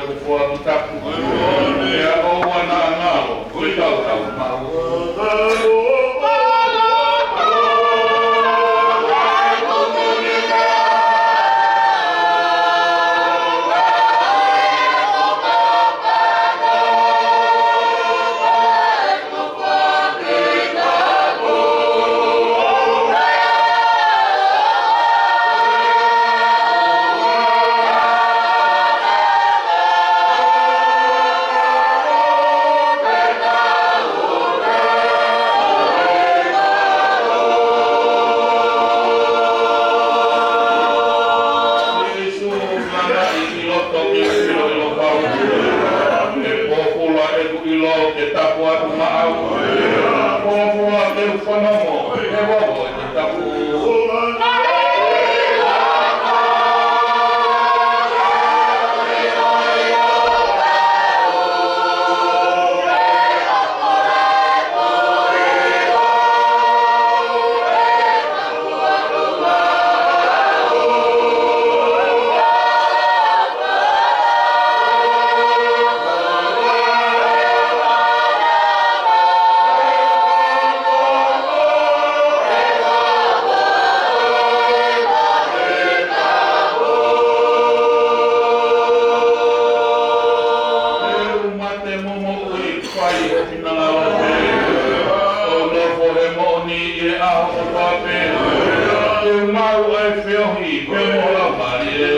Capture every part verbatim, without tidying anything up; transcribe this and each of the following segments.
Foaki tapu. Pea ʻoua naʻa ngalo, ko e tautau maʻu. Sīsū, nana i loto ke ʻilo ʻilo pau. ʻE pōpula ʻeku ʻilo ke tapu atu maʻau. Pōpula ke u fanongo, he ʻoku ou tapu. Fai ho finangalo pē, ʻo nofo he moʻoni ʻi he ʻaho kotoa pē. Ke u maʻu ʻa e feohi pea mo e laumālie.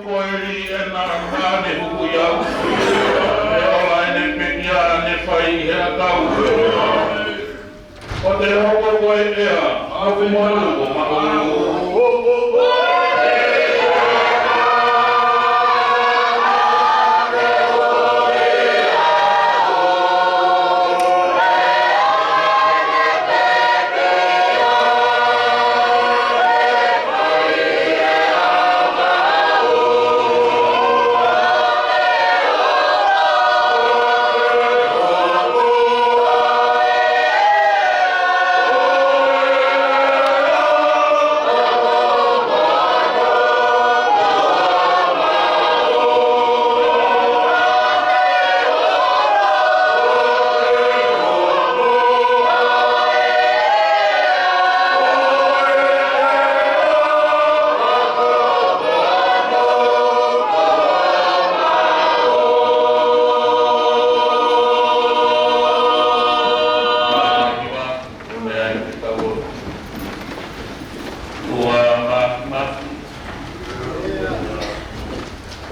Ko e lī ʻena naʻa ne huhuʻi au. ʻE ola ʻene pekia naʻa ne fai ʻi he ʻakau. Ko te hoko ko e ʻea, ʻa e motu ko maʻu.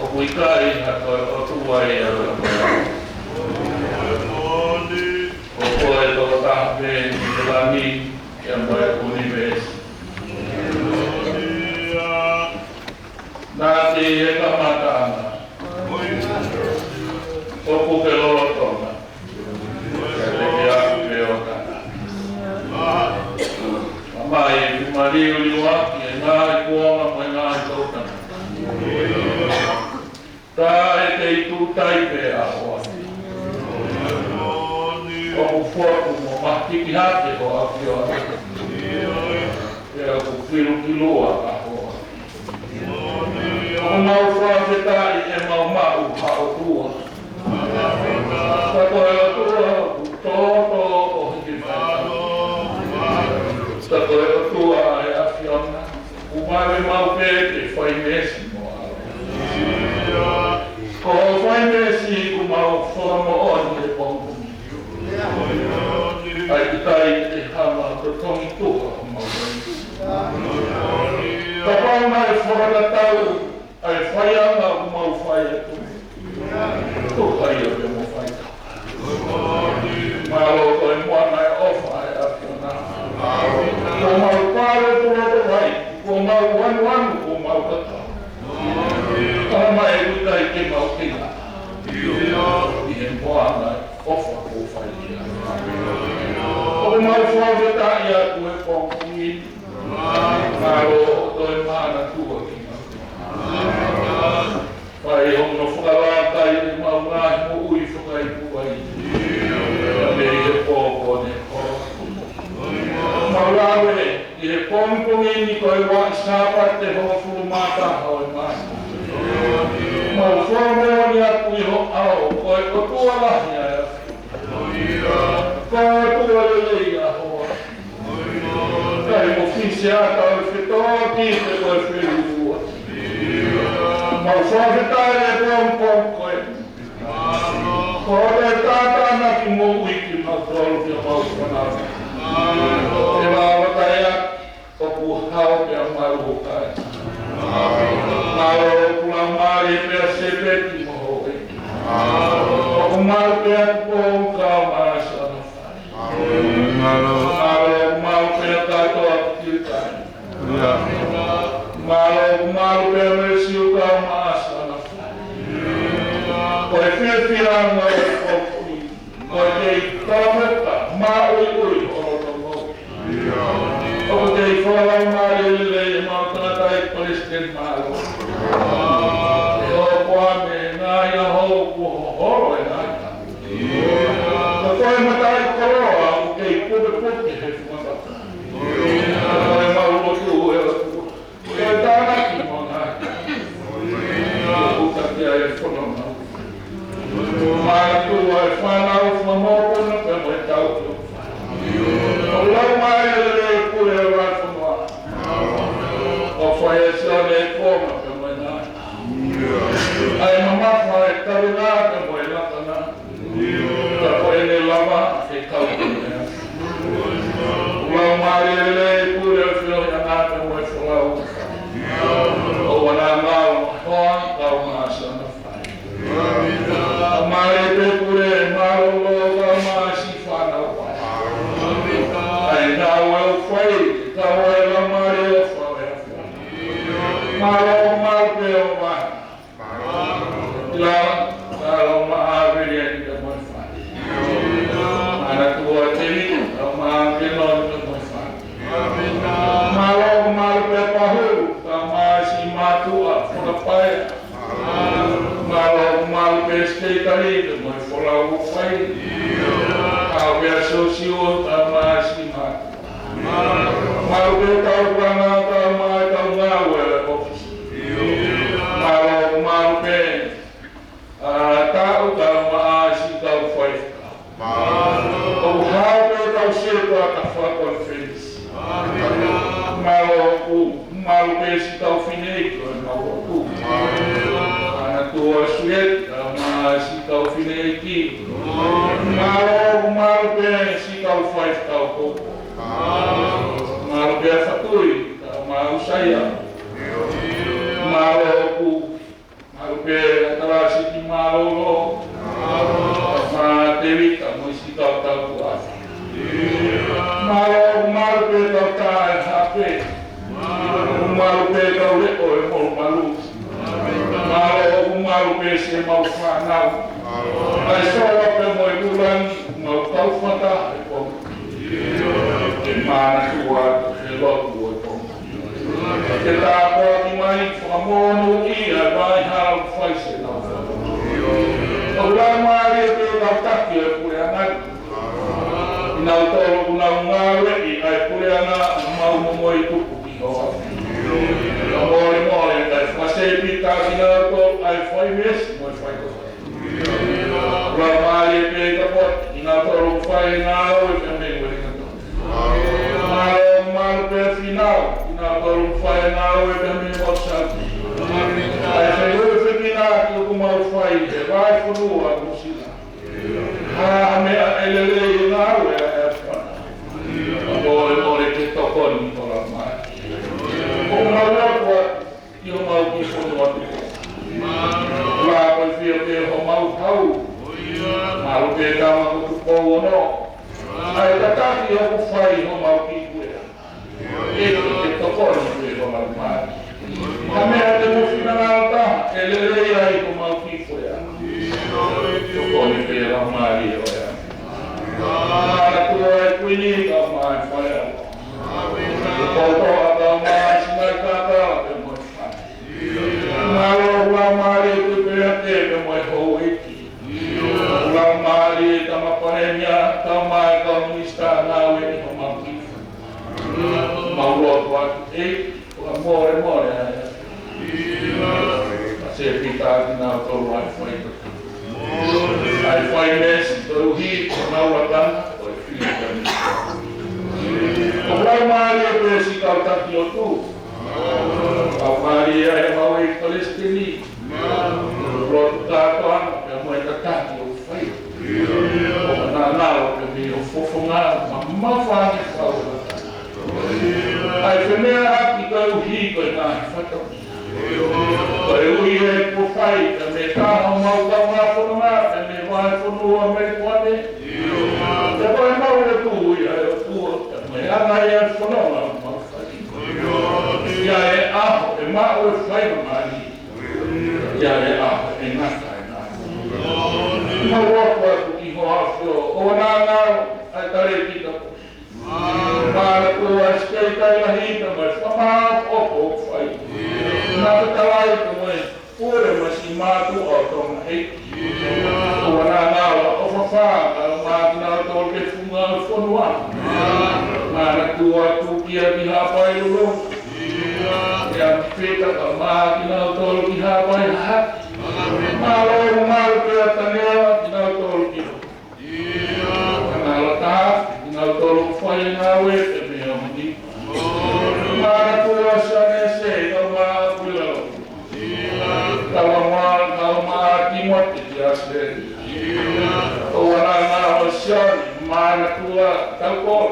ʻOku ʻikai ha toe ʻOtua ia ko koe. Ko koe tokotaha pē ʻi he langi, pea mo e ʻunivēsi. Naʻa ke ʻi he kamataʻanga. ʻOku ke lolotonga. Pea te ke aʻu pē ʻo taʻengata. Mamahi, ke maliuliuaki e ngaahi kuonga mo e ngaahi toʻutangata. Taʻe kei tuʻu tai pē ʻa hoʻo ʻAfio. ʻOku fotu mo mahikihake hoʻo ʻAfio. Pea ʻoku kilukilua ʻa hoʻo ʻAfio. ʻOku mau fakafetaʻi ʻemau maʻu ha ʻOtua. Ka ko e ʻOtua ʻoku tōtō ʻo hiki fai. Ka ko e ʻOtua ʻa e ʻAfiona. ʻOku mau ʻemau pē ke fai meesi mo au. Ko hoʻo fai meesi ʻoku mau fakamoʻoni he pongipongi ni. ʻIkai ke hanga ʻo totongi tuʻa homau fai meesi. Kapau naʻe fakatatau ʻa e faianga ʻoku mau fai atu, tuku ia pē mo fai. Mālō ko e moana e ʻofa ʻOku mau fakafetaʻi atu he pongipongi ni. Mālō hoʻo toe manatua kimautolu. Fai hoʻo fakalaka ʻi heʻemau ngaahi moʻui fakaikuaʻi. Pea mei he pō ko eni. Mau lave ʻi he pongipongi ni ko e ua Sāpate hongofulu mā taha ʻo e māhina. Mau fakamoʻoni atu ʻi ho ʻao, ko e ʻOtua lahi ʻa e ʻAfiona. Ko e ʻOtua lelei ʻa ho ʻAfiona. ʻIkai mo fisi ʻa e tau fetō ki he ko e felua. Mau fakafetaʻi he pongipongi ko eni. Ko e tātānaki moʻui kimautolu ki homau fānau. ʻE lava taia ʻoku hao pea malu ʻo kai. Mālō ʻoku laumālie pē ʻa Sēpeti mo Hoʻeiki. ʻOku malu pē ʻa Tupou kae ʻumaʻā siʻono fale. Mālō ʻoku malu pē ʻa Katoa Kilikai. Mālō ʻoku malu pē ʻa Mesiu kae ʻumaʻā siʻono fale. Ko e fiefia ʻa e ngaahi kōkī. Ko e kei kalamoka, māʻuiʻui ʻo loto moʻui. ʻOku kei fakalaumālie lelei ʻemau tangataʻeiki Palesiteni Mālōlō. ʻE hoko ā mei he ngaahi ʻaho kuo hoholo e ngaahi taʻu. Ko e mataʻikoloa ʻoku kei pukepuke he fungavaka. Ko ʻemau lotu ʻe ʻOtua. Ko e tānaki mo e ngaahi. ʻOku taki ai e fononga. Mālō ʻa e fānau, fanga mokopuna pea mo e tau. ʻOku laumālie lelei e pule ʻo e vahefonua. ʻOku fai ʻe Sione e konga pea mo e ngaahi. ʻA e mamafa e kavenga pea mo e lakanga. Ka ko ʻene lava e kau pule. ʻOku laumālie lelei e pule ʻo e feohiʻanga pea mo e folau. ʻOua naʻa ngalo hoa kae ʻumaʻā siʻono fale. Laumālie pē pule Mālōlō kae ʻumaʻā siʻi fānau. ʻA e ngāue ʻoku fai, kae ʻumaʻā e laumālie ʻofa ʻa e ʻAfiona. Mālō, mālō pē ʻo mai. Lava, lava, ma averi ai ka mo e fale. Manatua Tēvita, ka ma ke no ka mo e fale. Mālō, mālō pē Pahulu, ka mo siʻi mātuʻa, Fakapaea. Mālō, mālō pē Siteitali, ka mo e folau ʻoku fai. Ka pē Sōsiua, ka mo siʻi mātuʻa. Mālō pē kau panga, ka mo e kau ngāue ʻo e ʻōfisi. Mālō, mālō pē, ʻa, taʻu ka mo siʻi kau faifekau. ʻOku hao pē kau sētuata fakakonifelenisi. Mālō ʻoku, mālō pē siʻi kau fineʻeiki ʻo ʻemau lotu. Manatua Sulieti, ka mo siʻi kau fineʻeiki. Mālō ʻoku, mālō pē siʻi kau faifekau koko. Mālō pē ʻa Fatui, ka mo ʻUsaia. Mālō ʻoku, mālō pē ʻa Talasi ki Mālōlō. Ka mo Tēvita mo siʻi kau tautuʻa. Mālō ʻoku, mālō pē kau taʻe hape. Mālō pē kau leʻo ʻe molumalu. Mālō ʻoku, mālō pē siʻemau fānau. ʻA e sola pea mo e kulangi, mau kau fakataha he pongipongi ni. Ke manatua atu he lotu ʻo e pongipongi ni. Ke tāpuaki mai, fakamonūʻia ʻa e vaʻa hala ʻoku fai siʻenau fānau. ʻOku laumālie pē kau taki ʻo e puleʻanga ni. ʻInautolu ʻoku nau ngāueʻi ʻa e puleʻanga ʻoku mau momoi tupu ki ho ʻAfio. Ka molemole kae fakasēpita kinautolu ʻa e faiveesi mo e faikovi. Laumālie pē ka pote, kinautolu ʻoku fai e ngāue pea mei Uelingatoni. Mālō, mālō pē Fīnau, kinautolu ʻoku fai e ngāue pea mei Mosaki. ʻA e fai ue fekina ki ʻoku mau fai he vahefonua ʻo Nuʻusila. Ha meʻa ʻe lelei e ngāue ʻa e ʻAfiona. Ka molemole ke tokoni ho Laumālie. ʻOku mau lotu atu ʻi homau kiʻi fonua Tupou. Lava ko e fiefia homau hau. Mālō pē tama ko Tupou Ono. ʻA e tataki ʻoku fai homau kiʻi puleʻanga. ʻEiki ke tokoni pē ho Laumālie. Ha meʻa te mo finangalo taha, ʻe lelei ai homau kiʻi puleʻanga. Tokoni pē Laumālie ʻo e ʻAfiona. Kau mai kau minisitā ngāue ʻi homau kiʻi fonua. Mau lotu atu ē, ʻoua mole mole ai. ʻA Sēpita kinautolu ʻa e fai. ʻA e fai meesi, koeʻuhi ko honau lakanga, ko e fili ka ni. ʻOku lau mālie pē siʻi kau taki lotu. Kau mālie ʻa e mau ʻEiki Palesiteni. Lotu kātoa, pea mo e tataki ʻoku fai. ʻOku nānau pē mei ho fofonga, mamafa ange fau. ʻA e femeʻaʻaki koeʻuhi ko e ngaahi fatongia. Koeʻuhi he kuo fai, pea mei he taha homau kaungā fononga, pea mei he vahefonua Melikuane. Pea ko e mau lotu ia ʻe ʻOtua, pea mei he anga ia e fononga mau fai. ʻIa e ʻaho ʻe maʻu e faingamālie. ʻIa e ʻaho ʻe ngata e ngāue. Mau lotu atu ki ho ʻAfio, ʻoua naʻa ngalo ʻa e talēkita. Mālō ʻa e Sikeita ʻi Lahita mo e fakamāʻopoʻopo ʻoku fai. Naʻa ke talaʻi ko e pule mo e siʻi mātuʻa ʻo Tonga ē. ʻOua naʻa ngalo ʻa ʻOfafa, kae ʻumaʻā kinautolu ki he funga ʻo e fonua. Mālō ʻa Tūkia ki Haʻapai Loloto. ʻIa Pita kae ʻumaʻā kinautolu ki Haʻapai Hahake. Mālō ʻa Malu pea Taniela kinautolu ki Mālō ʻa Taha, kinautolu ʻoku fai e ngāue pea mei Haʻapai. Mālō ʻa Sianese, kae ʻumaʻā Kuilalo. Kae ʻumaʻā, kae ʻumaʻā Timote ki ʻAositelēlia. ʻOua naʻa ngalo ʻa Sione, mālō ʻa Taukolo.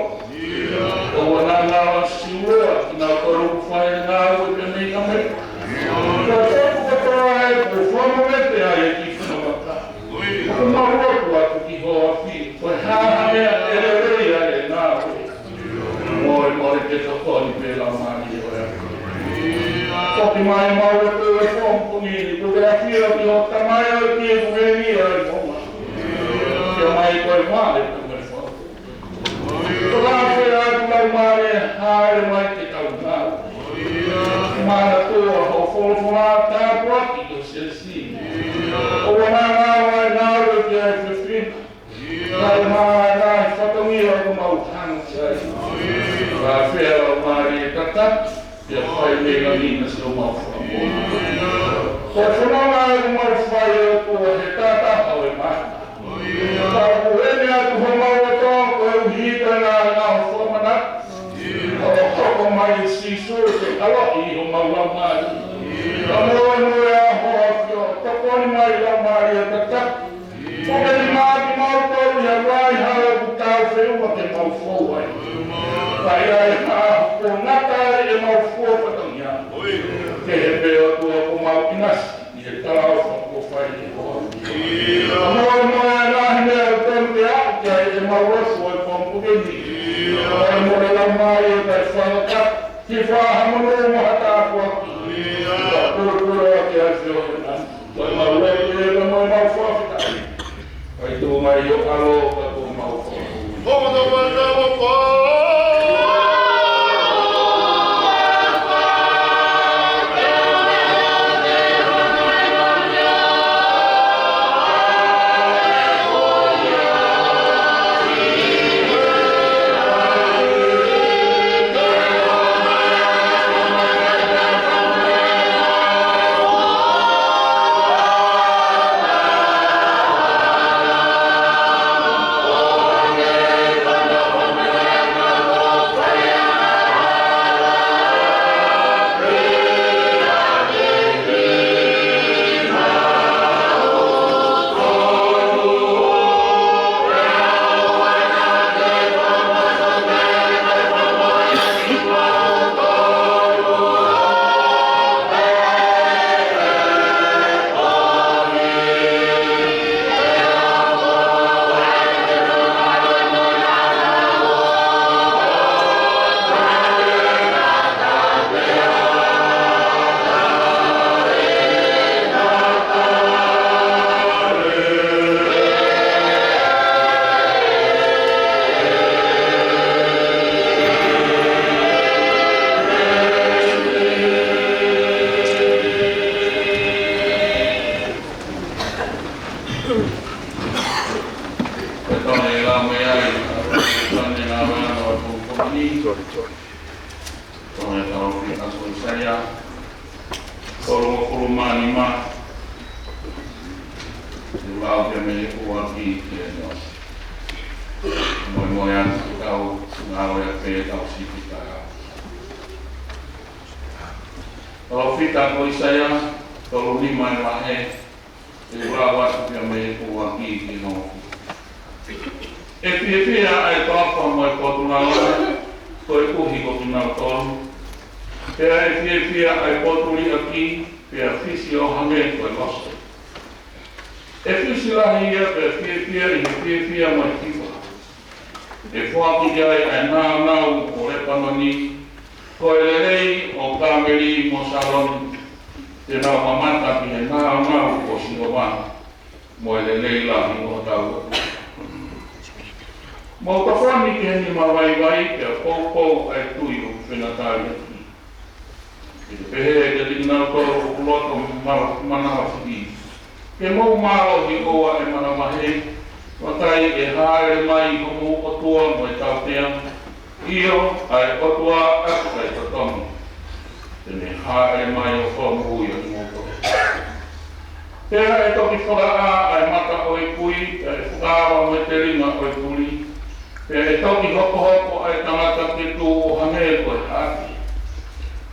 ʻOua naʻa ngalo ʻa Siuloa, kinautolu ʻoku fai e ngāue pea mei ʻAmelika. Ko e tokotaha kotoa ē kuo fakamolemole ai e kiʻi fononga. ʻOku mau lotu atu ki ho ʻAfio, ko e hā ha meʻa ʻe lelei ai e ngāue. Mole mole ke tokoni pē Laumālie ʻo e ʻAfio. Foki mai mau lotu he pongipongi ni, kuo ke ʻafio ki ho tamai ʻo e kiʻi kueni ʻa e fononga. Ke mai ko e vale, ko e fononga. Ko e ʻAfio atu Laumālie, hāʻele mai ke tau ngāue. Mālō ʻa ho folofola, tāpuakiʻi ho siasi. ʻOua naʻa ngalo ʻa e ngāue ki he fefine. Kae ʻumaʻā e ngaahi fatongia ʻoku mau hanga ki ai. Kae ʻafio Laumālie tataki, pea fai mei he ngaahi meesi ʻoku mau fakamoʻoni. Ko e fononga ʻoku mau fai ʻOtua he taha ʻo e mata. Ka ʻoku ʻene atu homau loto koeʻuhi ko e ngaahi ngāue fakamanatu. ʻO hoko mai ʻa Sīsū ke ʻaloʻi homau laumālie. Ka mole mole ʻa ho ʻAfio, tokoni mai Laumālie tataki. Ko e ni mā kimautolu ia vai hala ʻoku tau feʻunga ke mau fou ai. Ka ʻi ai ha ʻaho kuo ngata ai ʻemau fua fatongia. Kehe pē ʻOtua kuo mau ʻinasi ʻi he talaʻofa kuo fai ʻe ho ʻAfio. Ka mole mole ʻa e ngaahi meʻa ʻoku tonu ke aʻu ki ai ʻemau lotu ʻo e pongipongi ni. Mole mole Laumālie kae fakakakato ki he fakamonū mo ha tāpuaki. Ka pulopula ki ai ʻa e ʻAfio he nani. Ko ʻemau lotu ē pea mo ʻemau fakafetaʻi. Kae tuʻu mai ho ʻAlo ka ko mau fo. Sorry, sorry. Ko e tau fika ko ʻAisea, tolungofulu mā nima, ʻe lau pē mei he ʻuluaki ki he nima. Moemoe atu ke tau ngāue pē tau sipitā. Tau fika ko ʻAisea, tolu nima ʻi he vahe, ʻe lau atu pē mei he ʻuluaki ki he nima. ʻE fiefia ʻa e toafa mo e potu lalo, koeʻuhi ko kinautolu. Pea ʻe fiefia ʻa e potu liʻaki, pea fisi ʻo hangē ko e loso. ʻE fisi lahi ia, pea fiefia ʻi he fiefia mo e hiva. ʻE foaki ki ai ʻa e nāunau ʻo Lepanoni, ko e lelei ʻo Kāmeli mo Saloni, te nau mamata ki he nāunau ʻo Sihova, mo e lelei lahi ʻo hotau ʻOtua. Mou tokoni ki he nima vaivai, pea poupou ʻa e tui ʻoku fengatali ʻaki. Ke te pehē kiate kinautolu ʻoku loto ma-, manavasiʻi, ke mou mālohi ʻoua ʻe manavahē, vakai ʻe hāʻele mai homou ʻOtua mo e tautea, ʻio, ʻa e ʻOtua ʻaki ʻa e totongi. Te ne hāʻele mai ʻo fakamoʻui ʻa kimoutolu. Pea ʻe toki fakaʻā ʻa e mata ʻo e kui, pea ʻe fakaava mo e telinga ʻo e tuli, pea ʻe toki hokohoko ʻa e tangata ke tuʻu ʻo hangē ko e haʻaki.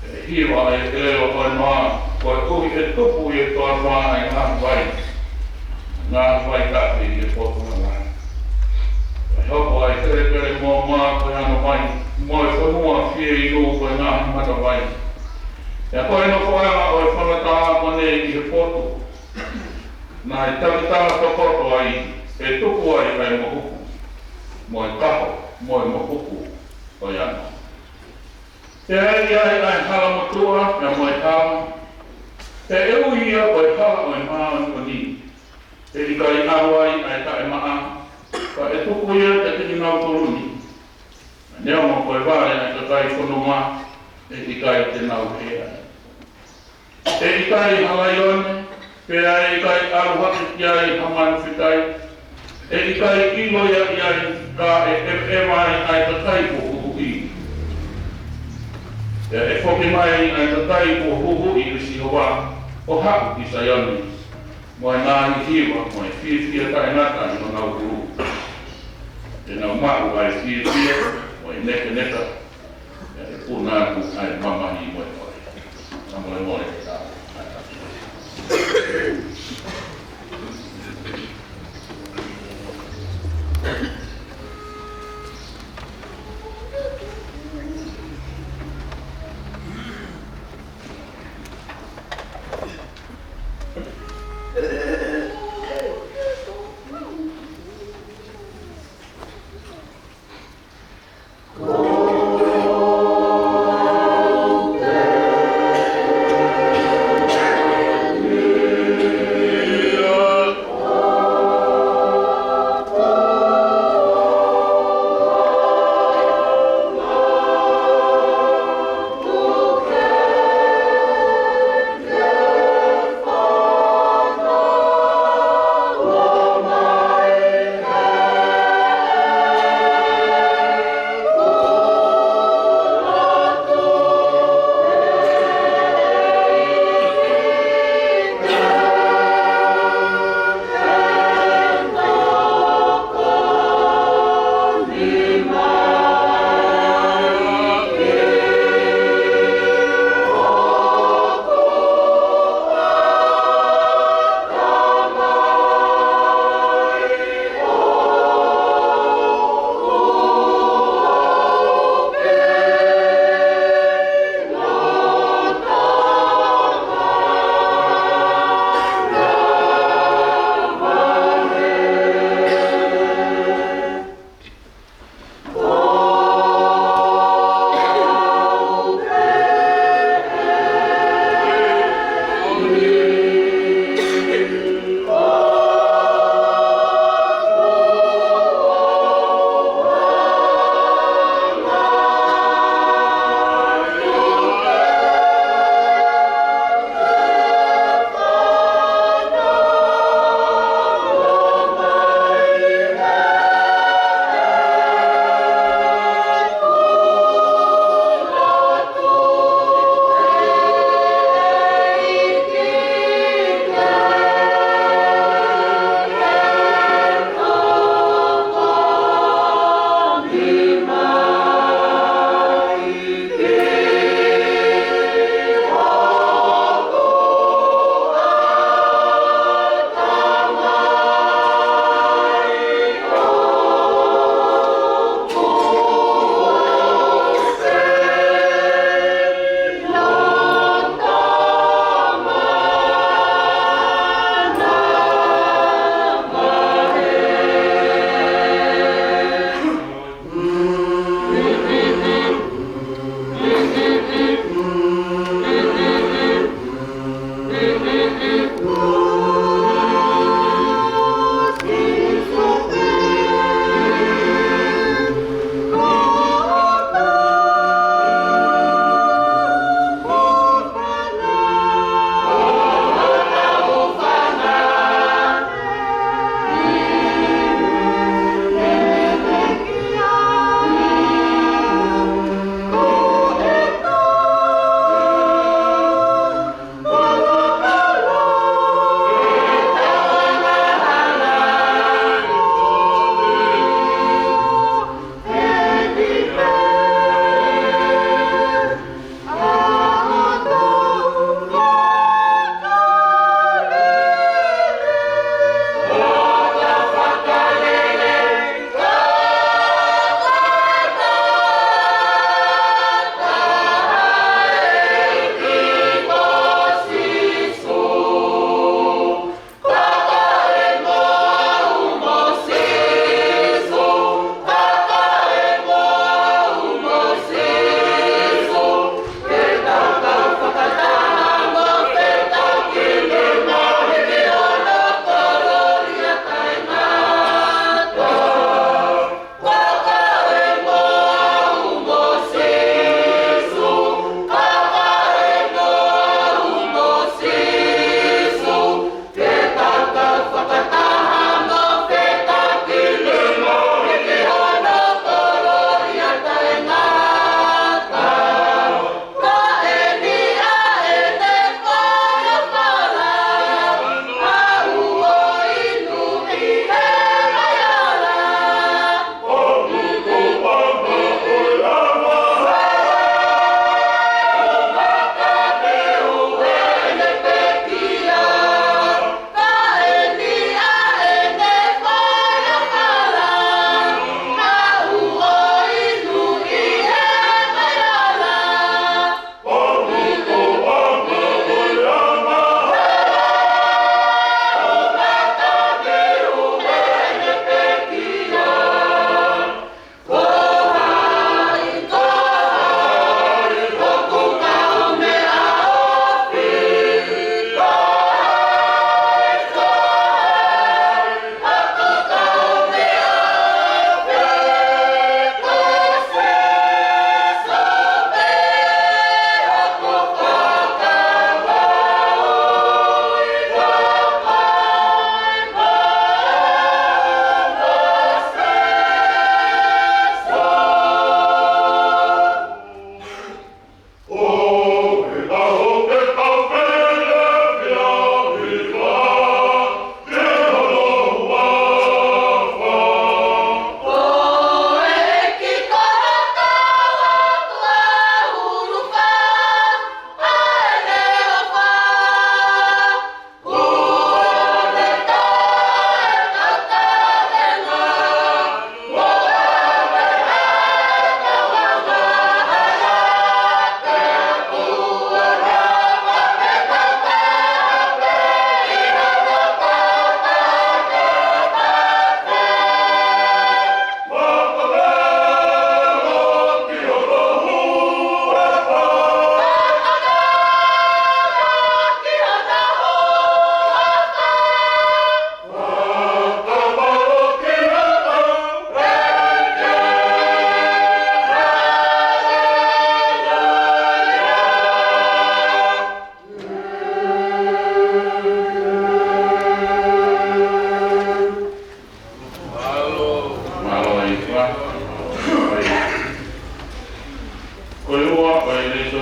Pea ʻe hiva ʻa e ʻelelo ʻo e noa, koeʻuhi ʻe tupu ʻi he toafa ʻa e ngaahi vai, ngaahi vai tafe ʻi he potu lalahi. Pea ʻe hoko ʻa e kelekele mōmā ko e ano vai, mo e fonua fieinu ko e ngaahi matavai. Pea ko e nofoʻanga ʻo e fanga tākone ʻi he potu, naʻe takitaha tokoto ai, ʻe tupu ai ʻa e mohuku, mo e kaho, mo e mohuku ʻo e ano. Pea ʻe ʻi ai ʻa e hala motuʻa, pea mo e hala, pea ʻe ui ia ko e hala ʻo e māʻoniʻoni. ʻE ʻikai ʻalu ai ʻa e taʻemaʻa, ka ʻe tuku ia kiate kinautolu ni. Neongo ko e vale ʻa e kakai fononga, ʻe ʻikai te nau hē ai. ʻE ʻikai ha laione, pea ʻe ʻikai ʻalu hake ki ai ha manu fekai. ʻE ʻikai ʻilo ia ʻi ai, ka ʻe ʻeveʻeva ai ʻa e kakai kuo huhuʻi. Pea ʻe foki mai ʻa e kakai kuo huhuʻi ʻe Sihova, ʻo haʻu ki Saione, mo e ngaahi hiva, mo e fiefia taʻengata ʻi honau hulu. Te nau maʻu ʻa e fiefia, mo e nekeneka, pea ʻe puna atu ʻa e mamahi mo e kole. Ka molemole ke tau.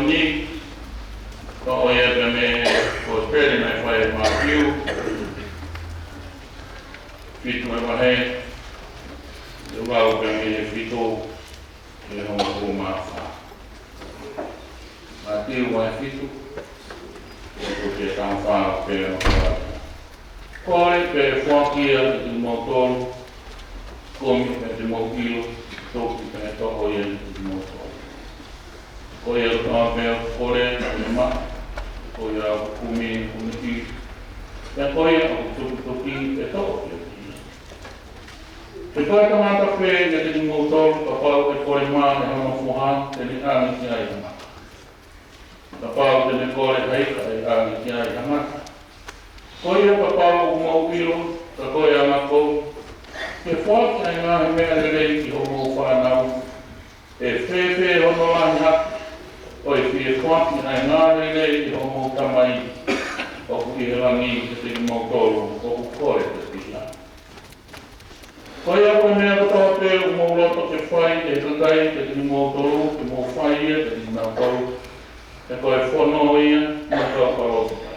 Ni, toʻo ia pē mei he Kosipeli naʻe fai ʻe Mātiu, fitu ʻa e vahe, ʻe lau pē mei he fitu ki he hongofulu mā fā. Mātiu vahe fitu, ʻoku ke tau fā pē ʻo fā. Kole pea ʻe foaki ia kiate kimoutolu, kumi pea te mou ʻilo, toki pea ʻe toʻo ia kiate kimoutolu. Ko ia kotoa pē ʻoku kole, te ne maʻu, ko ia ʻoku kumi, te ne ʻilo, pea ko ia ʻoku tukituki, ʻe toʻo kiate ia. He ko e tangata pē kiate kimoutolu, kapau ʻe kole mā ʻe hano foha, te ne ʻange ki ai ha maka. Kapau te ne kole ha ika, ʻe ʻange ki ai ha ngata. Ko ia kapau ʻoku mou ʻilo, ka ko e anga kou, ke foaki ʻa e ngaahi meʻa lelei ki hoʻomou fānau, ʻe fēfē hono lahi hake ʻo e fie foaki ʻa e ngaahi lelei ki hoʻomou Tamai ʻoku ʻi he langi kiate kimoutolu ʻoku kole kiate ia. Ko ia ko e meʻa kotoa pē ʻoku mou loto ke fai ʻe he kakai kiate kimoutolu, ke mou fai ia kiate kinautolu, he ko e fono ia ʻo e kau palōfita.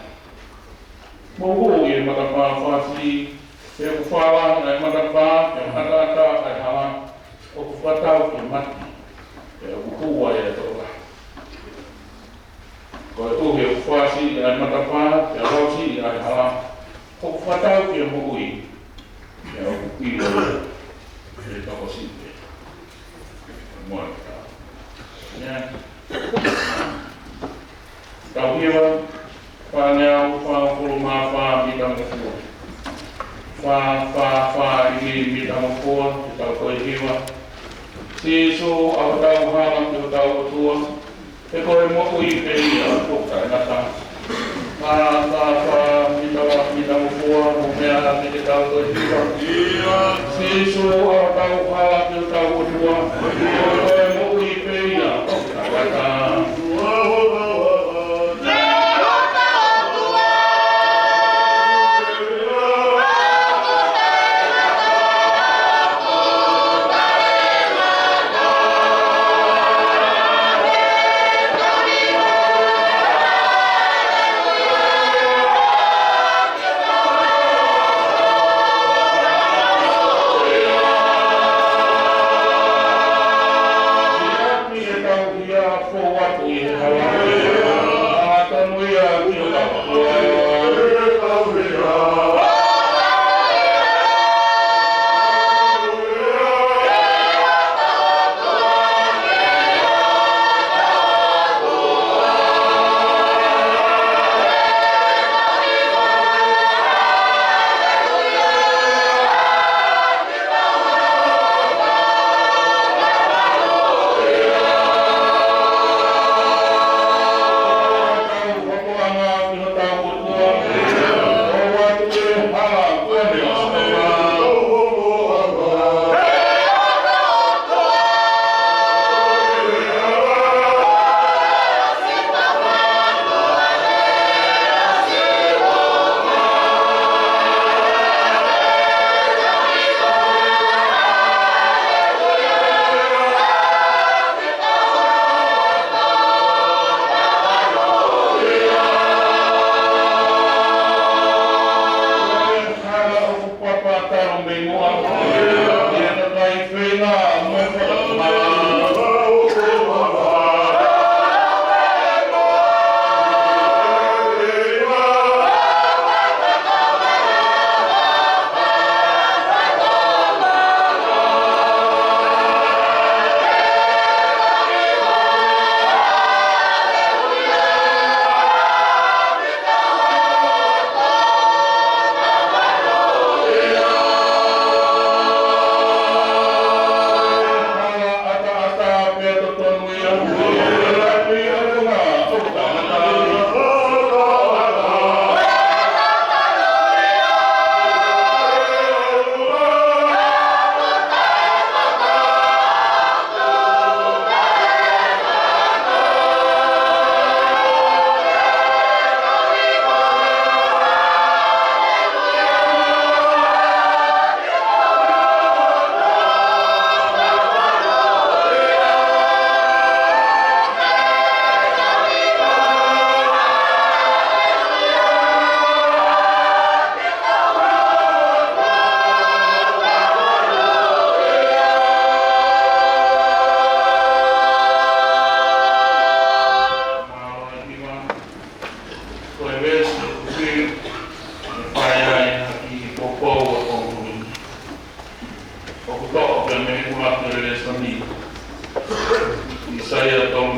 Mou hū ʻi he matapā fāsiʻi, he ʻoku fālahi ʻa e matapā, pea ʻataʻatā ʻa e hala, ʻoku fakatau ki he mati, pea ʻoku hū ai ʻa e tokolahi. Koeʻuhi ʻoku fāsiʻi ʻa e matapā, pea lausiʻi ʻa e hala, ʻoku fakatau ki he moʻui, pea ʻoku ʻilo ia ʻe he tokosiʻi pē. Mo e ka. Ia. Tau hiva, fāngeau fāngofulu mā fā mita ngofua. Fā, fā, fā, ʻi mita ngofua, ke tau toe hiva. Sīsū, ʻa hotau hala ki hotau ʻOtua, he ko e moʻui pē ia ʻoku taʻengata. Fā, fā, fā, mita, mita ngofua, mou meʻa ā ke tau toe hiva. Sīsū, ʻa hotau hala ki hotau ʻOtua, he ko e moʻui pē ia ʻoku taʻengata.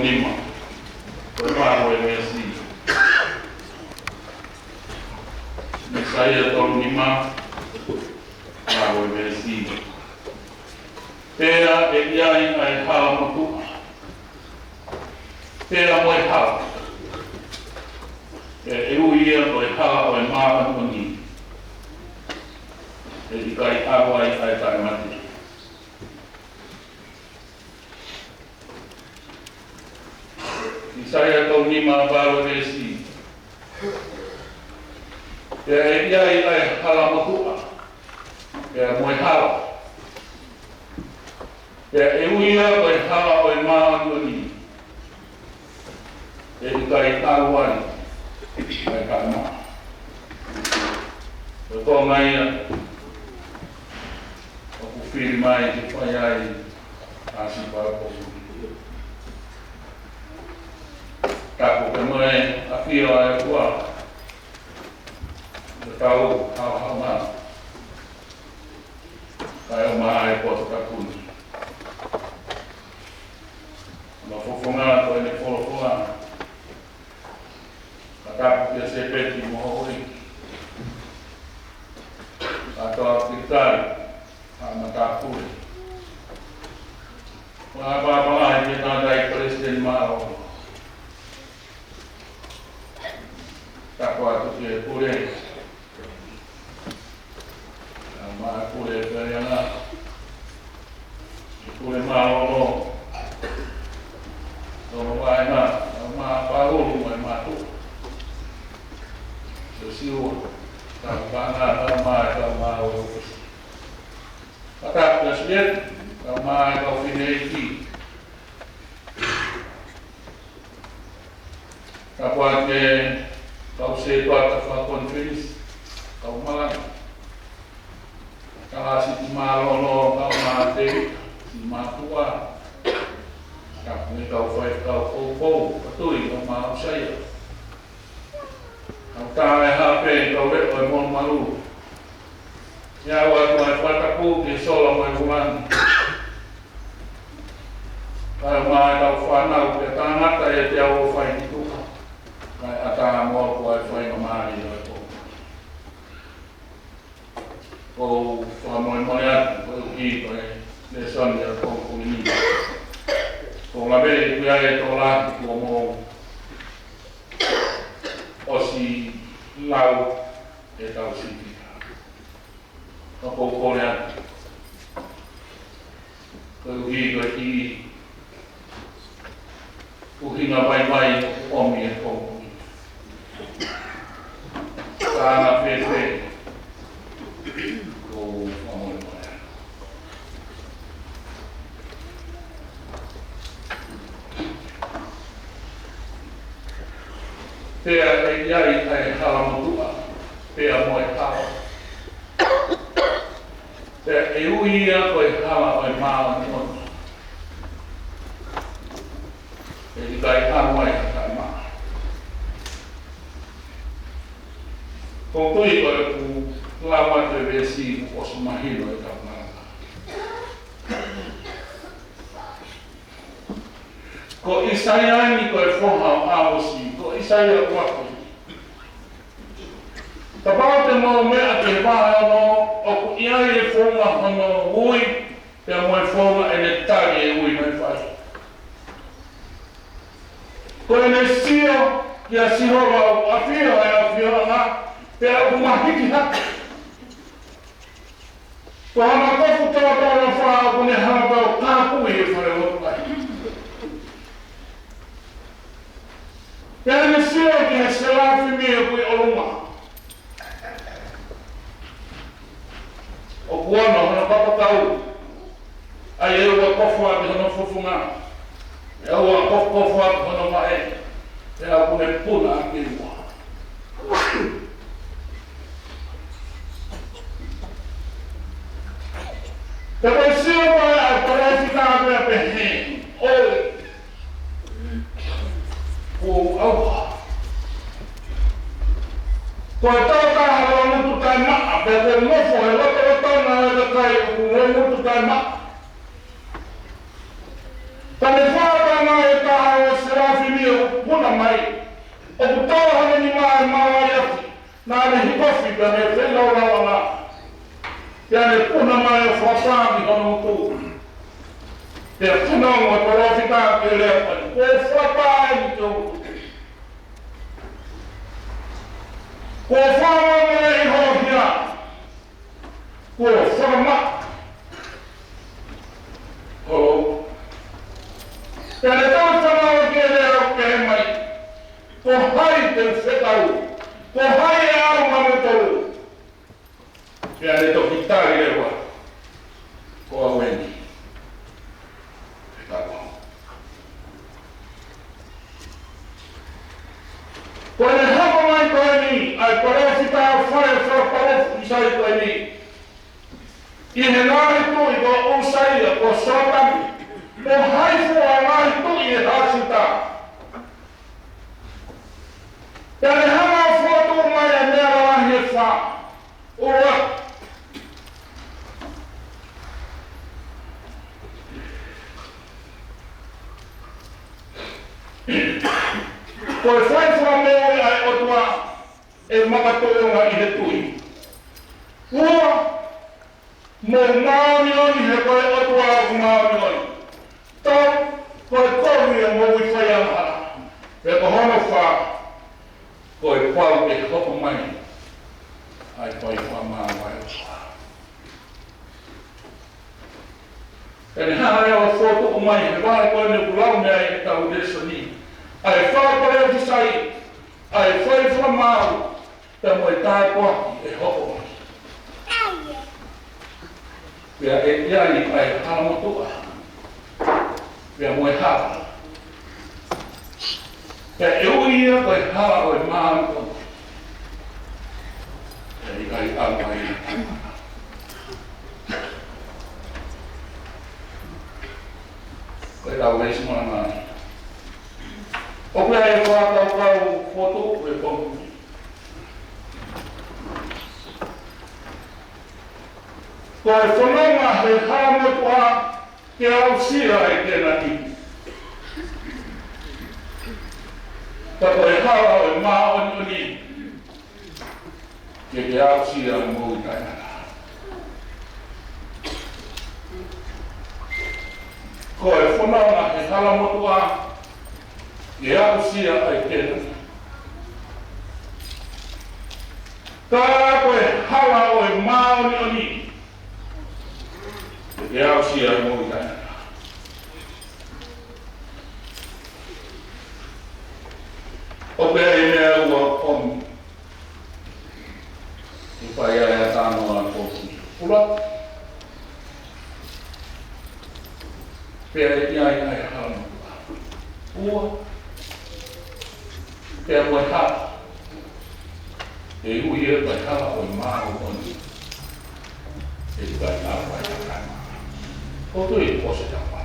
nima, ko e valu e veesi. ʻIsaia tolu nima, valu e veesi. Pea ʻe ʻi ai ʻa e hala motuʻa, pea mo e hala. Pea ʻe ui ia ko e hala ʻo e māʻoniʻoni. ʻE ʻikai ʻalu ai ʻa e taʻemate. ʻIsaia tolu nima, valu e veesi. Pea ʻe ʻi ai ʻa e hala motuʻa, pea mo e hala. Pea ʻe ui ia ko e hala ʻo e māʻoniʻoni. ʻE ʻikai ʻalu ai ʻa e taʻemaʻa. Ko e konga ia ʻoku fili mai ke fai ai ʻa e sipa ko. Tapu ke mo e ʻafio ʻa e ʻOtua. Ke tau haohaoa mai. Kae ʻumaʻā e poto tapu ni. Mo e fofonga ko ʻene folofola. Ka tapu kia Sepeti mo Hoʻi. Ka toa ki tai, ka matāpule. Mo e pāpā lahi ki he tangataʻeiki palesiteni mālōlō. Tapu atu ki he pule. Kae ʻumaʻā e pule faianga. Pule mālōlō. Tō mo e vaʻinga, kae ʻumaʻā Paulu mo e mātuʻa. Sio, kae ʻumaʻā, kae ʻumaʻā, kae ʻumaʻā ʻo e ofisi. Ka tapu kia Sieti, kae ʻumaʻā e kau fineʻeiki. Tapu atu ki he kau sētuata fakakonifelenisi, kau malanga. Kalasi ki mālōlō, kae ʻumaʻā Tēvita, ki mātuʻa. Tapu ki he kau faifekau poupou, patui, kae ʻumaʻā ʻAusaia. Kau taʻe hape, kau leʻo ʻo e molumalu. ʻIo, ʻoatu ʻa e fakatapu ki he sola mo e vula ni. Kae ʻumaʻā e kau fānau, pea tangata ʻiate au ʻo fai ki tuʻa. Kae ʻatā mo au ʻa e faingamālie ʻo e pō. ʻOku ou fakamolemole atu, koeʻuhi ko e lēsoni ʻo e pongipongi ni. ʻOku ou lave ʻi he ʻoku ʻi ai e tokolahi kuo mou ʻosi lau e kau sīpinga. Ka ʻoku ou kole atu, koeʻuhi ko e kiʻi ʻuhinga vaivai ʻoku ʻomi e pongipongi ni. Ka ʻoku fēfē, ʻoku ou fakamolemole atu. Pea ʻe ʻi ai ʻa e hala motuʻa, pea mo e hala. Pea ʻe ui ia ko e hala ʻo e māʻoniʻoni. ʻE ʻikai ʻalu ai ha taʻemaʻa. Ko e tui ko ʻeku lau atu e veesi kuo ʻosi mahino e taʻemate. Ko ʻIsaia ni ko e foha ʻo ʻAmosi, ko ʻIsaia ʻuluaki. Kapau te mou meʻa ki he vahe ono, ʻoku ʻi ai e founga hono ui, pea mo e founga ʻene tali e ui naʻe fai. Ko ʻene sio kia Sihova ʻoku ʻafio ʻa e ʻAfiona, pea ʻoku mahiki hake. Ko hano kofu tōtōlofa ʻoku ne hanga ʻo kāpui e fale lotu lahi. Pea ne sio ki he selafimi ʻoku ʻi ʻolunga. ʻOku ono hono papakau. ʻA ia ʻoku kofu ʻaki hono fofonga. ʻOku kofukofu ʻaki hono vaʻe. ʻOku ne puna ʻaki ua. Pea ko e sio ko ē ʻa e palōfita pea pehē, ʻoi, kuo u ʻauha. Ko e tokotaha loungutu taʻemaʻa, pea ko e nofo he lotolotonga ʻo e kakai ʻoku loungutu taʻemaʻa. Ka ne fakaʻatā ʻa e taha ʻo ʻOku tō hano nima ʻa e mālaiʻaki, naʻa ne hikofi pea ne feilaulau ange. Pea ne puna mai ʻo fakapā ki hono utu. Pea fanongo ʻa e palōfita ke lea mai, kuo fakapā eni ki ho utu. Kuo fakapā eni ho hia. Kuo fakamaʻa. Holo. Pea ne toe fanongo ki he lea ʻo pehē mai, ko hai te u fekau? Ko hai ʻe ʻalu maʻamoutolu? Pea ne toki tali leva, ko au eni. Fekau au. Ko ʻene hoko mai ko eni ʻa e palōfita fai fakapalōfisai ko eni ʻi he ngaahi tuʻi ko ʻUsaia, ko Sōtani, mo hai fua ngaahi tuʻi ʻi he hā Siuta. Pea ne hanga ʻo fokotuʻu mai ʻa e meʻa lalahi ʻe fā. ʻUluaki, ko e fai fakamoʻui ʻa e ʻOtua ʻe makatuʻunga ʻi he tui. Ua, mou māʻoniʻoni he ko e ʻOtua ʻoku māʻoniʻoni. Tolu, ko e kovi ʻa e moʻui faiangahala. Pea ko hono fā, ko e pau ke hoko mai ʻa e fai fakamaau ʻa e ʻOtua. Pea ne hanga ʻo fokotuʻu mai he vahe ko eni ʻoku lau mei ai ʻetau lēsoni, ʻa e fakapalōfisai, ʻa e fai fakamaau, pea mo e tāpuaki ʻe hoko mai. Pea ʻe ʻi ai ʻa e hala motuʻa, pea mo e hala. Pea ʻe ui ia ko e hala ʻo e māʻoniʻoni. Pea ʻe ʻi ai ʻa e ʻalu mai. Ko e tau veesi mana mai. ʻOku ʻi ai e fakakaukau fotu ko e pongipongi ni. Ko e fononga he hala motuʻa ke aʻusia ʻa e Kēnani. Ka ko e hala ʻo e māʻoniʻoni ke ke aʻusia ʻa e moʻui taʻengata. Ko e fononga he hala motuʻa ke aʻusia ʻa e Kēnani. Ka ko e hala ʻo e māʻoniʻoni ke ke aʻusia ʻa e moʻui taʻengata. ʻOku ʻi ai e meʻa ʻe ua ʻoku ʻomi ʻi he fai ʻa e talanoa ʻa e pongipongi ni. ʻUluaki, pea ʻe ʻi ai ʻa e hala motuʻa. Ua, pea mo e hala. ʻE ui ia ko e hala ʻo e māʻoniʻoni. ʻE ʻikai ʻalu ai ʻa e kakai. ʻOku tui ko se tapa.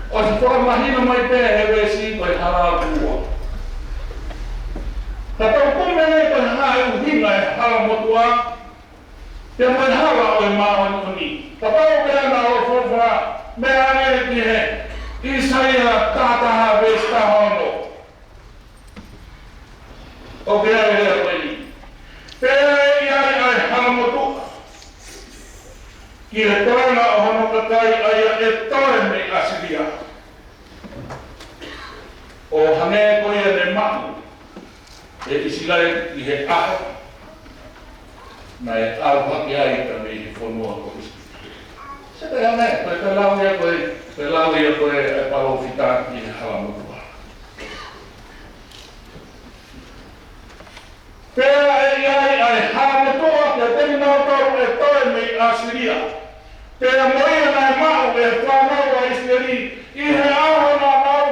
ʻOsi fakamahino mai pē he veesi ko e hala ʻe ua. Ka tau kumi ange ko e hā e ʻuhinga e hala motuʻa, pea mo e hala ʻo e māʻoniʻoni. Kapau pē naʻa ʻoku folofola mai ange ki he ʻAisea taha taha veesi taha ono. ʻOku ʻi ai e lea ko eni. Pea ʻe ʻi ai ʻa e hala motuʻa ki he toenga ʻo hono kakai ʻa ia ʻe toe mei ʻAsilia. ʻO hangē ko ia ne maʻu ʻe ʻIsileli ʻi he ʻaho naʻe ʻalu hake ai ka mei he fonua ko ʻIsipite. Sio ki he meʻa, ko e lau ia ko e, ko e lau ia ko e, e palōfita ki he hala motuʻa. Pea ʻe ʻi ai ʻa e hala motuʻa kiate kinautolu ʻe toe mei ʻAsilia. Pea mo ia naʻe maʻu ʻe he fānau ʻa ʻIsileli ʻi he ʻaho naʻa nau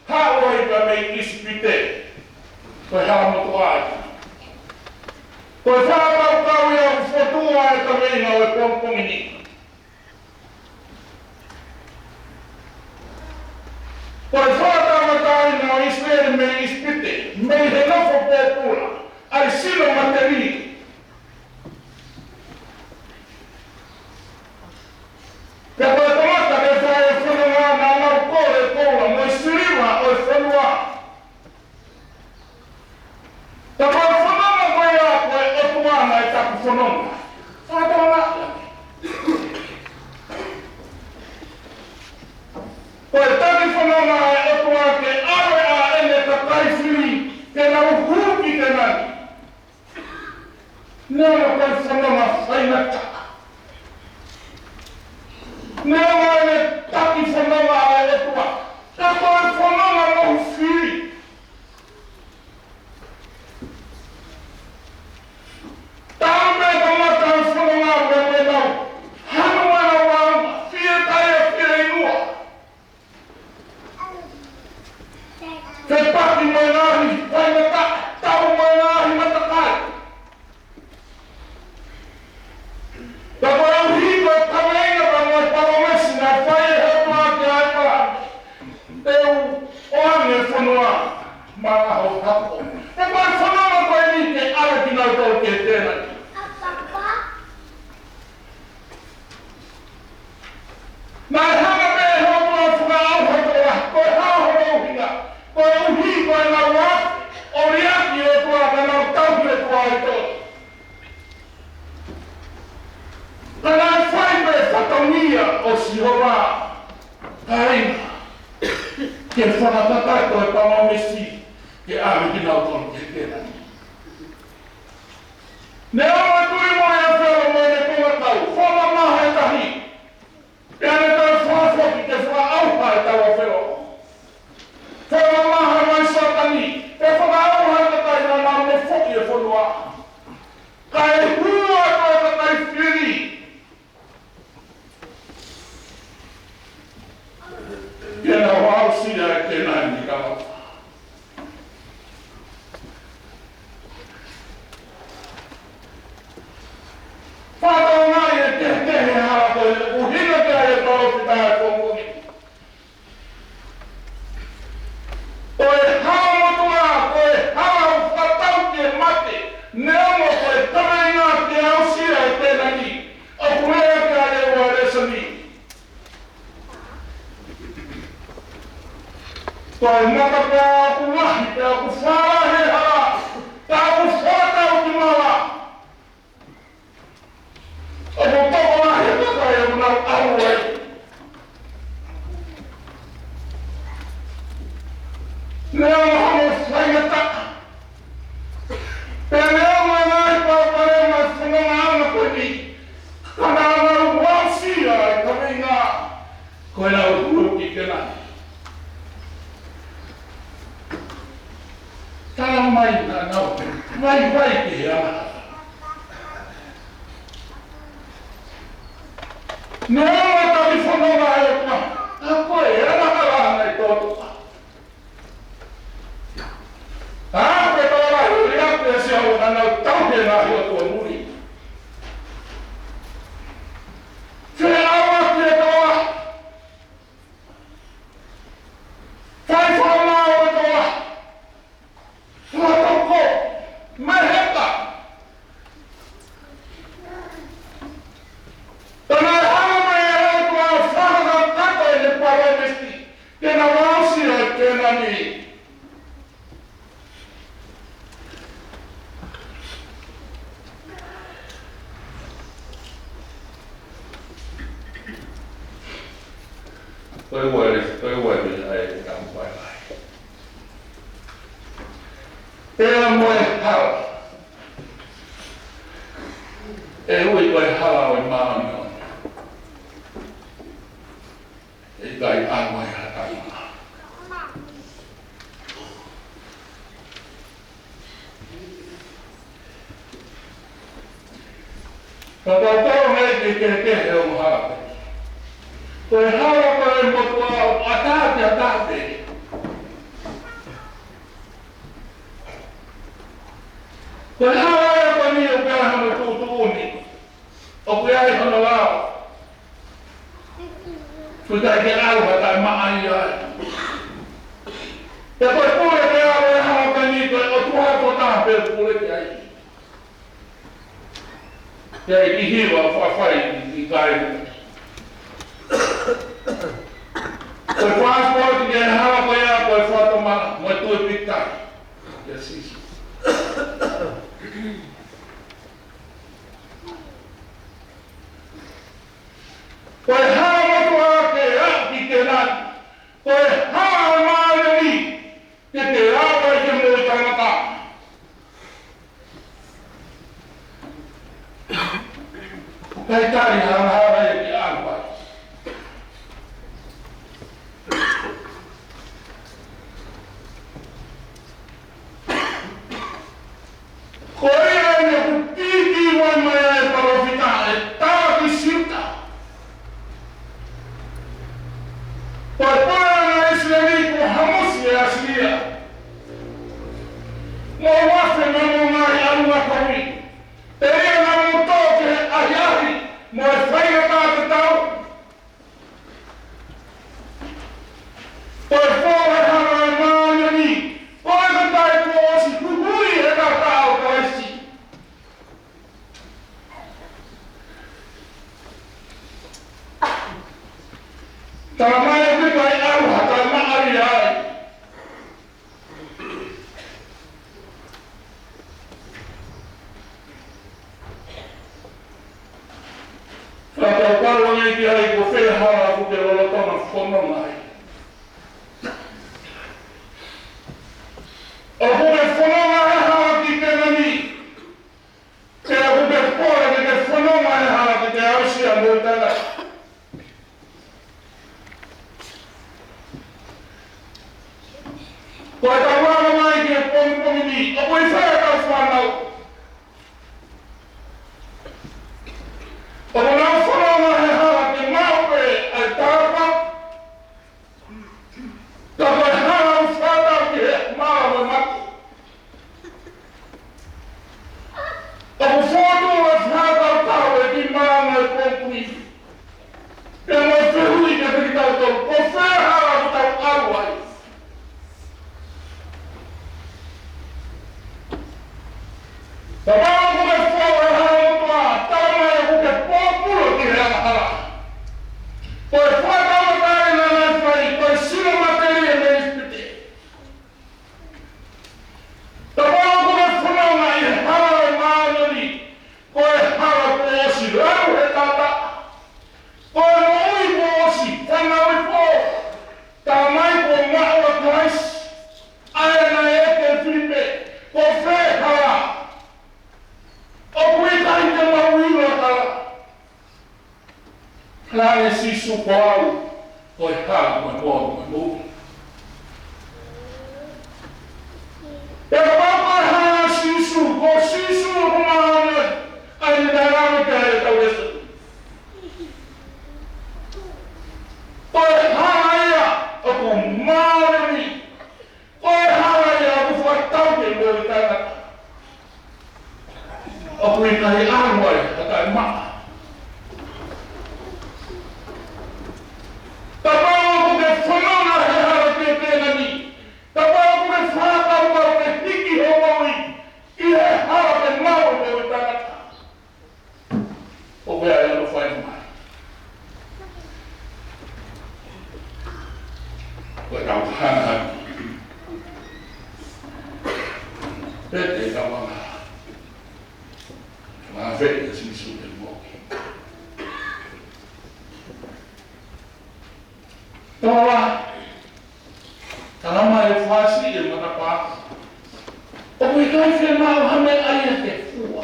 haʻu ai ka mei ʻIsipite. Ko e hala motuʻa ia. Ko e fakakaukau ia ʻoku fokotuʻu ai e kaveinga ʻo e pongipongi ni. Ko e fakatamataʻaʻia ʻo ʻIsileli mei ʻIsipite, mei he nofo pōpula, ʻa e sino mateli. Pea ko e tangata ke fai e fononga naʻa nau kō Kēnani. Neongo ko e fononga faingataʻa. Neongo ʻene taki fononga ʻa e ʻOtua, ka ko e fononga mohu fili. Talu pē kamata e fononga pea pē nau hanu ʻenau vāunga, fiekaia fieinua. Fepaki mo e ngaahi faingataʻa, tau mo e ngaahi matakali. Ka koeʻuhi ko e kaveinga pea mo e palōmesi naʻe fai ʻe he ʻOtua kia ʻĒpalahame, te u ʻoange e fonua maʻa ho hako. Pea ko e fononga ko eni ke ʻave kinautolu ki Kēnani. Naʻe hanga pē ʻe he ʻOtua ʻo fakaʻauha e tokolahi, ko e hā hono ʻuhinga? Koeʻuhi ko ʻenau afe ʻo liʻaki e ʻOtua, ka nau tauhi e ʻOtua ʻi tō. Ka naʻe fai pē fatongia ʻo Sihova, kāinga, ke fakakakato e palōmesi ke ʻave kinautolu ki Kēnani. Neongo e tui mo e ʻafio mo ʻene kongakau, fakamamaha e tahi. Pea ne toe fakafoki ke fakaʻauha e tau ʻa Felo. Fakamamaha mai Sōtani, pea fakaʻauha e kakai naʻa nau nofoʻi e fonua. Kae hū atu e kakai fili ke nau aʻusia e Kēnani ni kava. Fakatokangaʻi e kehekehe hala ko ē ʻoku ʻuhinga ki ai e palōfita ʻo e pongipongi ni. Ko e hala motuʻa, ko e hala ʻoku fakatau ke mate, neongo ko e kaveinga ke aʻusia e Kēnani, ʻoku lea ki ai e ua lēsoni. Ko e matapā ʻoku lahi, pea ʻoku fālahi e hala, pea ʻoku fakatau ki mala. ʻOku tokolahi e kakai ʻoku nau ʻalu ai. Neongo hono faingataʻa, pea neongo e ngaahi palopalema e fononga ʻanga ko eni, ka naʻa nau aʻusia e kaveinga ko ʻenau hū ki Kēnani. Tala mai naʻa nau vaivai ki he angahala. Neongo e taki fononga ʻa e ʻOtua, ka ko e angahala naʻe tōtuʻa. ʻA, ko e tokolahi ʻo liʻaki ʻa Sihova, naʻa nau tauhi e ngaahi ʻotua muli. Fie ʻalu atu e tokolahi. Fai fakamaau e tokolahi. Fakatoko. Meheka. Pea naʻe hanga mai ʻe he ʻOtua ʻo fakakakato ʻene palōmesi ke nau aʻusia e Kēnani. Ko e ua e, ko e ua e meʻa ʻe tau fai ai. Pea mo e hala. ʻE ui ko e hala ʻo e māʻoniʻoni. ʻE ʻikai ʻalu ai ha taimi. Ka tau tau mei he kehekehe ʻo e hala. Ko e hala ko e motuʻa ʻoku ʻatā ke ʻatā pē. Ko e hala ia ko eni ʻoku ʻi ai hono tuʻutuʻuni. ʻOku ʻi ai hono lao. Ko e ʻikai ke ʻalu ha taʻemaʻa ia ai. Pea ko e pule ke ʻalu e hala ko eni, ko e ʻOtua kotoa pē ʻoku pule ki ai. Pea ʻi he hiva ʻoku fai ʻi, ʻi Kainu. Ko e passport ki he hala ko ia, ko e fakatomala mo e tui pīkitai kia Sīsū. Ko e hala motuʻa ke aʻu ki Kēnani. Ko e hala ʻo e māʻoniʻoni ke ke ʻalu ai ki he moʻui taʻengata. Talitali ha angahala ia ke ʻalu ai. Ko ia eni ʻoku piki mai mai ai e palōfita ʻe tā ki Siuta. Ko e pule ʻa ʻIsileli kuo hamusi ʻe ʻAsilia. Mou afe mo e ngaahi ʻalunga kovi. Telia naʻa mou tō ki he ʻahiʻahi mo e faingataʻa tatau. Ko e fō he Hala ʻo e Māʻoniʻoni, ko e kakai kuo ʻosi huhuʻi he taʻataʻa ʻo Kalaisi. Talamai ʻoku ʻikai ʻalu ha taha maʻa ia ai. Fakakaukau ange ki ai, ko fē hala ʻoku ke lolotonga fononga ai. ʻOku ke fononga he hala ki Kēnani, pe ʻoku ke pole ke ke fononga he hala ke ke aʻusia mo e tangata. Ko e tau ʻalu mai ki he pongipongi ni, ʻoku ʻi fē ʻetau fānau? ʻOku nau fononga he hala ke maʻu pē ʻa e tapa, ka ko e hala ʻoku fātau ki he mala mo e mate. ʻOku fotu e fakakaukau ʻe ki māmani ʻi he pongipongi ni. Pea mo e fehuʻi kiate kitautolu, ko fē hala ʻoku tau ʻalu ai? Kapau ʻoku ke fou he hala motuʻa, talamai ʻoku ke pōpula ki he angahala. Ko e fakakaukau ʻena naʻe fai, ko e sino matelie mei ʻIsipite. Kapau ʻoku ke fononga ʻi he Hala ʻo e Māʻoniʻoni, ko e hala kuo ʻosi lau he taʻataʻa. Ko e moʻui kuo ʻosi fanauʻi foʻou. Talamai kuo maʻu ʻa Kalaisi. ʻA ia naʻe ʻeke ʻe Filipe, ko fē hala? ʻOku ʻikai te mau ʻilo hala. Naʻe ʻai ʻe Sīsū, ko au, ko e hala, ko e moʻui, ko e moʻui. Pea kapau ko e hala ʻa Sīsū, ko Sīsū ʻoku māʻoniʻoni, ʻa ia naʻe lave ki ai ʻetau lēsoni. Ko e hala ia ʻoku māʻoniʻoni. Ko e hala ia ʻoku fakatau ki he moʻui taʻengata. ʻOku ʻikai ʻalu ai ha taʻemaʻa. Kapau ʻoku ke fononga he hala ki Kēnani, kapau ʻoku ke fakakaukau ke hiki ho moʻui ki he hala ke maʻu e moʻui taʻengata, ʻoku ʻi ai hono fai mai. Ko e kau hana. Pete kau anga. Mafeʻi ʻa Sīsū ke moʻui. Tala, talamai ʻe Fasi ʻi he matapā, ʻoku ʻikai fiemaʻu ha meʻa ia ke fua,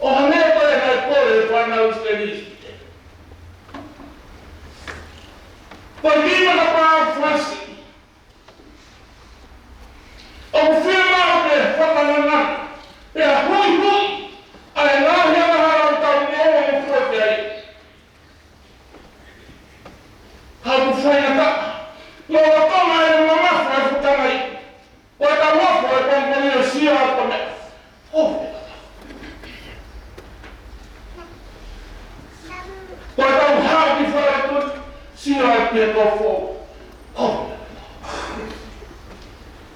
ʻo ha meʻa ko ē naʻe kole ʻe he fānau ʻIsileli. Ko e kiʻi matapā ʻo Fasi, ʻoku fiemaʻu ke fakangangana, pea huihui ʻa e ngaahi angahala ʻoku tau moʻua mo fua ki ai. Ka ʻoku faingataʻa, lolotonga ʻene mamafa e fuʻu tangai, ko e tau ofo e pongipongi ʻo sio atu ki he meʻa. ʻOfa. Ko e tau haʻu ki fale ʻo sio atu ki he kofo. ʻOfa.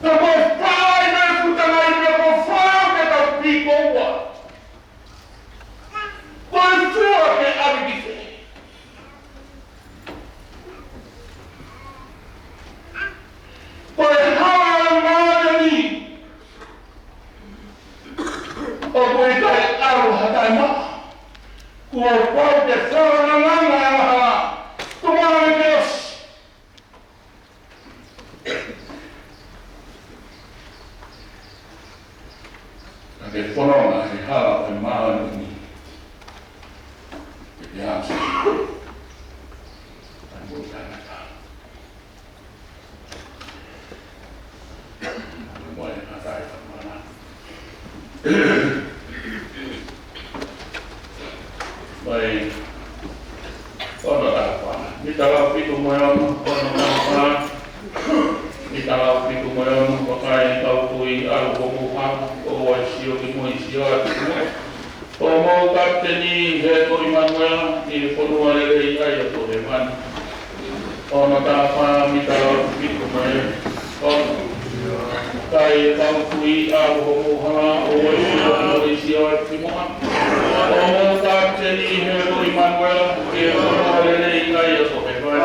Ka ko e fai mai e fuʻu tangai pea ko e fai ke tau piko ua. Ko e fua ke ʻalu ki fē? Ko e Hala ʻo e Māʻoniʻoni, ʻoku ʻikai ʻalu ha taʻemaʻa. Kuo pau ke fakangangana e angahala. Tuʻu mai ke ʻosi. Ka ke fononga he Hala ʻo e Māʻoniʻoni, ke Mai, ono taha fā. Mita lau fitu mo e ono, ono taha fā. Mita lau fitu mo e ono, vakai, kau tui, ʻalu hoʻomou hala, ʻoua ʻe sio ki mui, sio atu ki muʻa. Ko homou kapiteni, Hētoli Manuela, ʻi he fonua lelei ʻa ia ko hēvani. Ono taha fā, mita lau fitu mo e ono. Vakai, kau tui, ʻalu hoʻomou hala, ʻoua ʻe sio ki mui, sio atu ki muʻa. Ko homou kapiteni, Hētoli Manuela, ʻi he fonua lelei ʻa ia ko hēvani.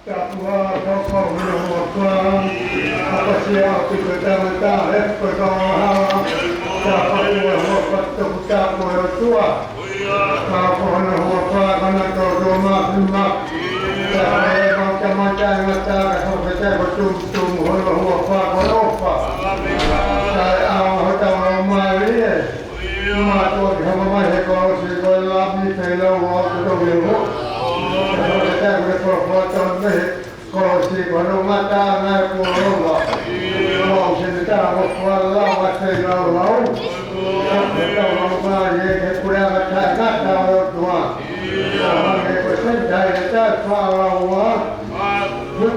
Tapu ā, fakafou hono huafa, ʻapasia ʻaupito e tangata, hifo e kau angahala, tapu ā hono huafa, toku tapu e ʻOtua. Fakafou hono huafa, ka naʻa tau tō māfima. Tapu ā e kau tangata, e ngata, ka fakafetaʻi ko e tumutumu hono huafa, ko e ʻofa. Taʻeʻaonga hotau laumālie. Mātuʻaki hanga mai he kolosi ko e Lami, feilaulau kotoa pē mo. Ka fakafetaʻi ko e folofola tonu mei he kolosi ko hono ngataʻanga e pō ʻo e ʻOtua. Mau sene tā mo fua lau a feilaulau. Ka hotau laumālie ke puleʻanga taʻengata ʻo e ʻOtua. ʻO hangē ko Senitaileta e faʻa lau ā.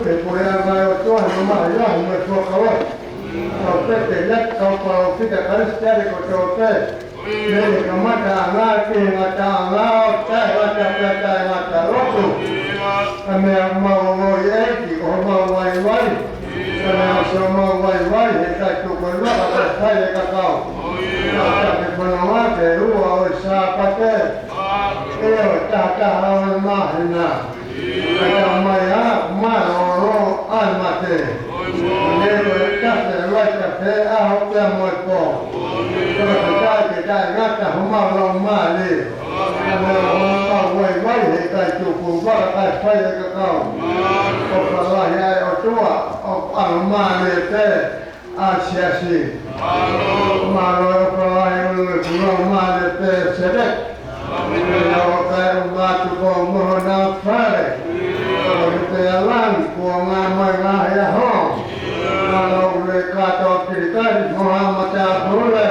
Ke puleʻanga e ʻOtua, no mai lahi mo e fuakava. Kau pete ia, kau palōfita Kalisitiane kotoa pē. Mei he kamataʻanga ki he ngataʻanga, ʻo taʻengata pea taʻengata lotu. ʻA e meʻa mau ongoʻi ʻEiki, ko homau vaivai. ʻA e meʻa ʻoku ʻosi homau vaivai, he ʻikai tuku e vaka kae fai e kakau. Ka ke fononga ki he ua ʻo e Sāpate. ʻE ʻo e taha taha ʻo e māhina. Ka tau mai ā, mālōlō ʻa e mate. Ko e tafe, ʻa e tafe, ʻaho pea mo e pō. Ko e taʻe, ke taʻengata homau laumālie. Ka mo e Vaivai he kai tuku, vaka kai fai e kakau. ʻOfa lahi ʻa e ʻOtua, ʻoku ʻalomālie pē ʻa e siasi. Mālō e ʻofa lahi, ʻoku ʻalomālie pē ʻa e siasi. ʻOku ʻikai ʻumaʻā ʻa e tuʻunga ʻo hona fale. ʻOku ʻi he langi, kuo ngāue mai ngaahi ʻaho. Mālō ʻoku ne kātoa kilikali mo ha matāpule.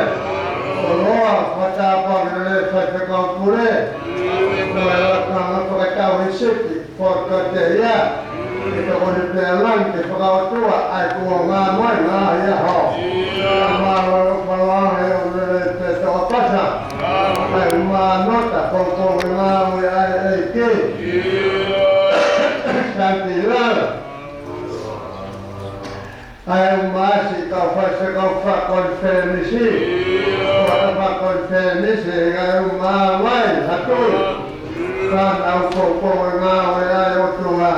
Koloa, fakatapu ki he faifekau pule. Mo e lakanga fakatau hīsiki, fokotuʻu ia. Ke tokoni pē ʻa e langi ke fakaʻotua ʻa e kuonga mo e ngaahi ʻaho. Mālō e ʻofa lahi, ʻoku lelei pē ʻa e toʻapasa. ʻA e ʻumaʻā nota, koukou e ngāue ʻa e ʻEiki. Santi Lala. ʻA e ʻumaʻā siʻi kau faifekau fakakonifelenisi. Kau fakakonifelenisi, ʻa e ʻumaʻā Vai, Hatui. Ka nau koukou e ngāue ʻa e ʻOtua.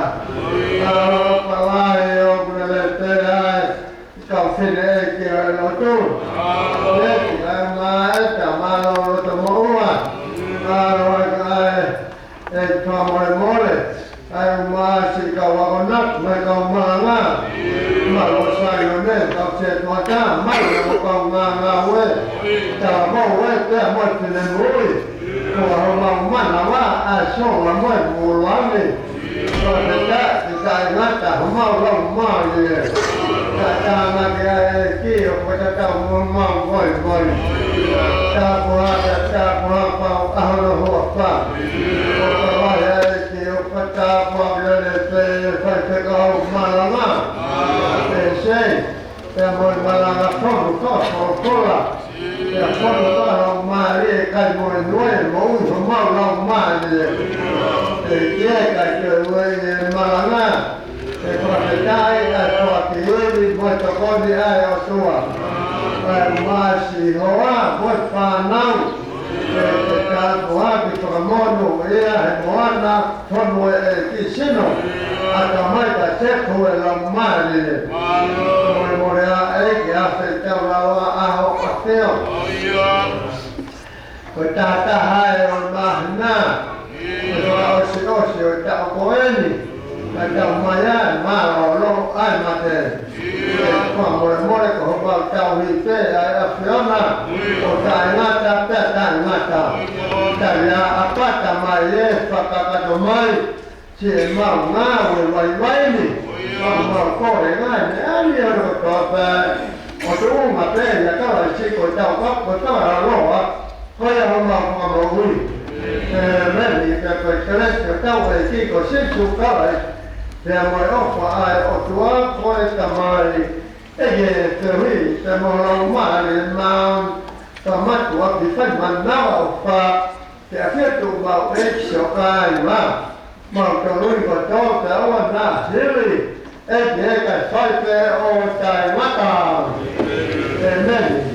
Mālō e ʻofa lahi, ʻoku lelei pē ʻa e kau fineʻeiki ʻa e lotu. ʻEiki, ʻa e ʻumaʻā ʻEta, mālō loto moʻua. Mālō e ʻEiki fakamolemole, ʻa e ʻumaʻā siʻi kau akonaki, mo e kau malanga. Mālō Saione, kau setuata, mālō kau ngāngāue. Talamai ʻe Pea mo e finemui. Ko homau manava, ʻa e sola mo e vūlangi. Ko e ta, ʻikai ngata, homau laumālie. Ka tānaki ʻa e ʻEiki, ʻo fakatatau mo homau moimoi. Tāpuhā, tāpuhā, pau, ʻa hono huafa. ʻOfa lahi ʻa e ʻEiki, ʻoku fakatapu ʻa e lele pē, faifekau malanga. Pea sei, pea mo e malanga fonu, ko e folofola. Pea fonu, ko e laumālie, kai mo e nue, mo ui homau laumālie. ʻEiki ē, kai ke ue e malanga. ʻE fakafetaʻi ʻa e foaki ivi mo e tokoni ʻa e ʻOtua. ʻA e ʻumaʻā siʻi hoa mo e fānau. ʻE ke tāpuhā ki fakamonūʻia he moana fonu e ʻEiki sino. ʻAtamai ka teku e laumālie. Molemole ʻa e ʻEiki ʻa e feitau lava ʻa ho ʻafio. Ko e taha taha ē ʻo e māhina, ko e fakaʻosiʻosi ʻo e taʻu ko eni, ka tau mai ai, mālōlō ʻa e mate. ʻE fakamolemole ko homau tauhi pē ʻa e ʻAfiona, ʻo taʻengata pea taʻengata. Tali ā ʻApata mai ē, fakakakato mai, siʻemau ngāue vaivai ni, ʻoku mau kole ngaahi meʻa ni ʻo e kotoa pē, ʻo tuʻunga pē ʻia Kalaisi ko e tau ka, ko e tau aloha, ko ia homau fakamoʻui. ʻEmeni. Pea ko e kelesi ʻa hotau ʻEiki ko Sīsū Kalaisi, pea mo e ʻofa ʻa e ʻOtua ko e Tamai, ʻEiki, feohi pea mo e Laumālie Māʻoniʻoni, ka mātuʻaki fai manava ʻofa, ke ʻafio tuʻu maʻu ʻEiki siʻo kāinga. Mau toloi kotoa pē ʻoua naʻa hili, ʻEiki ē, kae fai pē ʻo taʻengata. ʻEmeni.